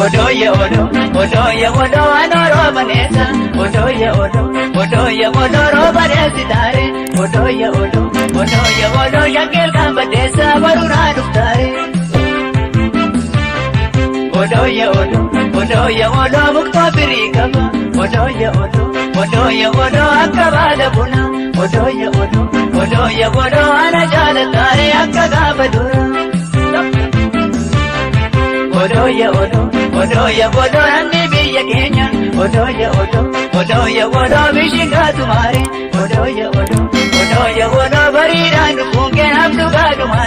Odooyye odoo odooyye odoo anoo roobaneessa odooyye odoo odooyye odoo roobaneessi taare odooyye odoo odooyye odoo shakkeel kan baddeessa baruunaa dhuftaare. Odooyye odoo odooyye odoo muktoo firii qaba odooyye odoo odooyye odoo akka baala buna odooyye odoo odooyye odoo ana jaalataare akka gaafa dura. Odooyye odoo odooyye odoo namni biyya keenya odooyye odoo odooyye odoo bishingaatu maare odooyye odoo odooyye odoo bariidhaan dhufuun kee namnu gaadhumaare.